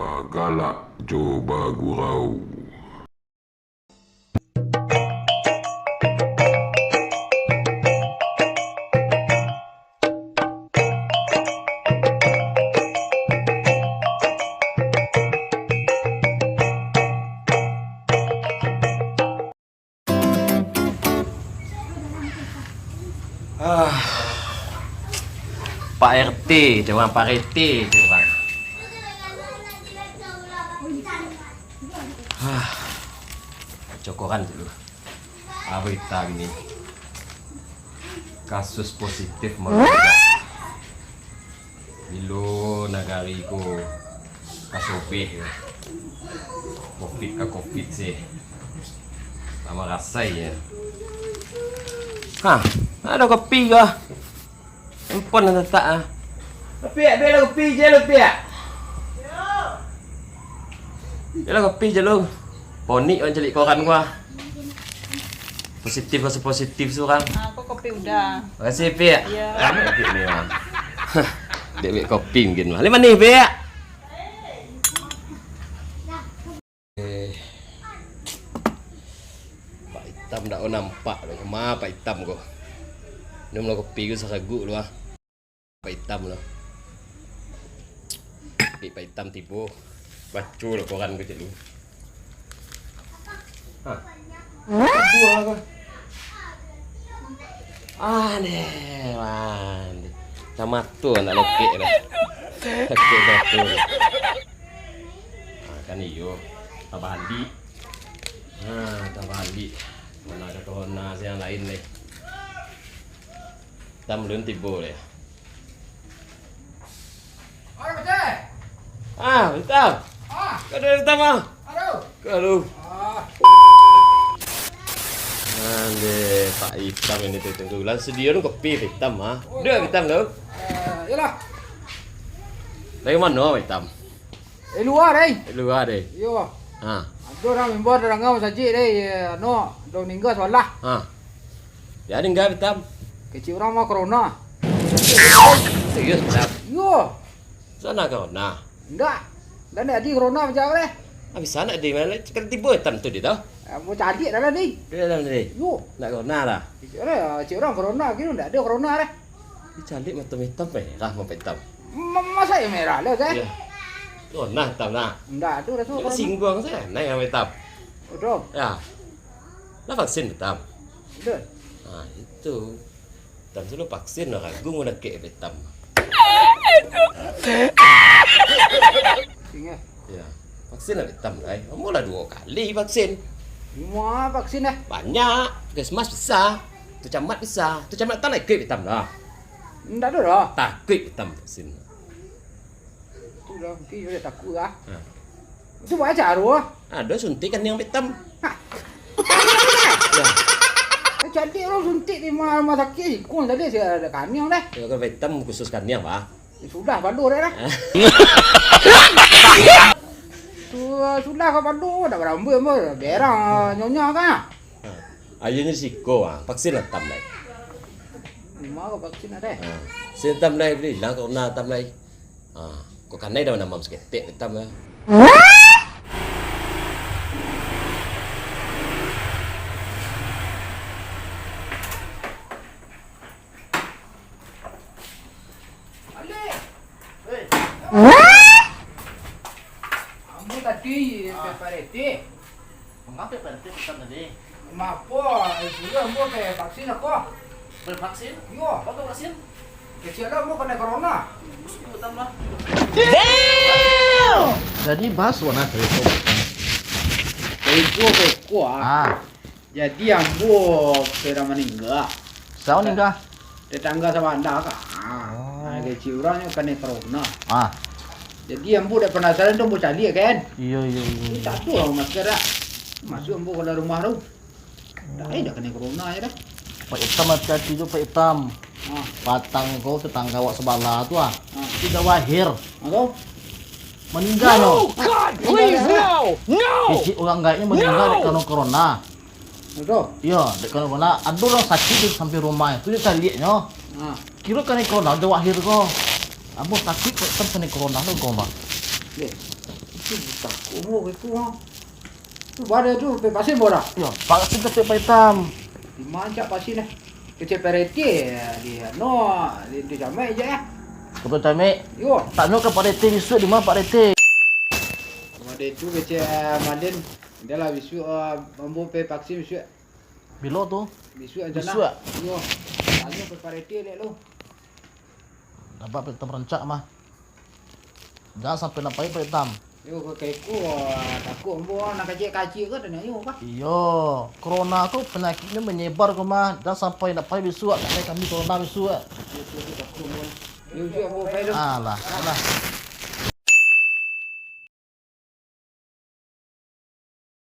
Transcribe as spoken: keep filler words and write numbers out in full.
Bagalak jo bagurau. Ah. Pak R T, cak urang Pak R T, cak urang. Ah. Baco koran dulu. Apo ita kini? Kasus positif malonjak. Bilo nagari ko ka sobek ko. Covid ka covid se. Lah marasai se. Ha, ado kopi ko? Handphone nan tatak ah. Piak, bela kopi je lu, Piak. Bela kopi je lu. Ponik urang caliak koran ko ah. Positif, rasa positif surang. Ah, ko kopi udah. Makasih, Piak. Iyo. Rami Piak ni mah. Dek, dek kopi mungkin mah. Lai manih, Piak. Eh. Pak Itam dak nampak tu. Ma Pak Itam ko? Minum lah kopi ko saraguak lu ah. Pak Itam tu. Tapi Pak Itam tibo. Baco lah koran ko cak lu. Ha. Tibo lah ko. Ah, neh, man. Tamato anak lokek dah. Lokek satu. Ha, kan iyo. Tabalik. Ha, tabalik. Mana ado corona se nan lain deh. Tam lun tibo deh. Oi, Paceh! Ah, Itam. Ah. Kau ado Itam ah? Aduh. Aduh. Ah. Ande, Pak Itam ini tu tunggu. Lah sedia tu kopi Pak Itam ah. Oh, ado Pak Itam tu? Eh, iyolah. Dari mano Pak Itam? Eh, lua deh. Lua deh. Iyo. Ha. Ado urang mimbar darangga masajik deh, anu, ado ningga sabalah. Ha. Jadi ningga Pak Itam? Kecek urang mah corona. Serius Pak Itam? Iyo. Sana corona. Indak. Dah nak adi corona macam apa deh? Ah, bisa nak adi malah. Kan tibo Itam tu dia tau. Ah, mau caliak dah lah ni. Dia dalam tadi. Yo. Nak corona lah. Cik orang, cik orang corona gitu, ndak ada corona deh. Dia caliak mato Itam merah, mato Itam. Ma-, masa ya merah lah, kan? Iya. Corona Itam nah. Ndak ada rasa corona. Singgung saya, naik sama Itam. Betul. Ya. Lah vaksin Itam. Betul. Nah, itu. Tam selalu vaksin lah, ragu mau nakek Itam. Singgah. Ya, vaksin lah Itam lah. Kamu lah dua kali vaksin. Semua vaksin dah. Banyak. Puskesmas bisa. Tu camat bisa. Tu camat Itam lah ikut Itam lah. Ndak ada dah. Takut Itam vaksin. Itulah, mungkin dia takut lah. Ha. Itu buat aja arwah. Ada suntik kan yang Itam. Hah? Ya. Eh, jadi orang suntik di rumah, rumah sakit, ikung tadi saya ada kaniang dah. Ya, kalau Itam khusus kaniang, Pak. Ya, sudah, balu dah, dah. Tu, sudah ka balu, dah berambut pun, berang, nyonya kan. Ha. Akhirnya siko, ah, vaksin lah Itam, Lai. Lima ka vaksin ada. Ha. Sin Itam, Lai, beli lah, kau nak Itam, Lai. Ah, kok kanai dah manamam saketek Itam lah. Ambo tadi, ah, Pak Rete. Mangapa Pak Rete pesan tadi? Mapo, suruah ambo pai vaksin ako. Pai vaksin? Iyo. Apo vaksin? Kecek lah ambo kanai corona. Damn! Jadi, bahas warna cerita. Cerita, cerita, ah. Ah. Jadi, ambo sudah maningga. Siapa maningga? Tetangga sabanda ka. Oh. Ah, kecek urang nyo kanai corona. Ah. Jadi, ambo dak panasaran tu, ambo caliak kan. Iyo, iyo, iyo. Tapi tak tahu lah masker dak. Masuk ambo ka dalam rumah tu. Dak, eh, dak kanai corona je dah. Pak Itam hati-hati tu, Pak Itam. Ah. Patang ko tetangga awak sabalah tu ah. Ah. Tidak wahir. Ah, tu? Maningga nyo. No, God, please, no! No! Kecek urang gaek nyo maningga dek karano corona. Betul. Iyo, dek karano corona. Ado urang sakik tu sampai rumah tu, dia caliak nyo. Ah. Kiro kanai corona, dah wahir ko. Ambo sakik kok Itam kanai corona tu, ko, Bang. Ye. Ih, takuik ambo ka iko, ha. Tu baa tu, pai vaksin ambo dah. Yo, vaksin kecek Pak Itam. Di ma cak vaksin eh? Kecek Pak R T, di anu, di, di Camek je eh. Koto Camek. Yo. Tanyo ka Pak R T bisuak, di ma Pak R T? Mode tu kecek, eh, Malin. Dah lah bisuak, eh, ambo pai vaksin bisuak. Bilo tu? Bisuak rencana. Bisuak? Yo. Tanyo ka Pak R T dek lu. Dapek Pak Itam rancak mah. Jan sampai nak pai Pak Itam. Yo, ka iko, takuik ambo nan kacik-kacik ko, tanyo ka. Iyo, corona ko panyakiknyo manyebar ko mah. Jan sampai nak pai bisuak, nak pai kami corona bisuak. Yo, tu, tu, takuik ambo. Yo, bisuak ambo pai tu. Alah, alah.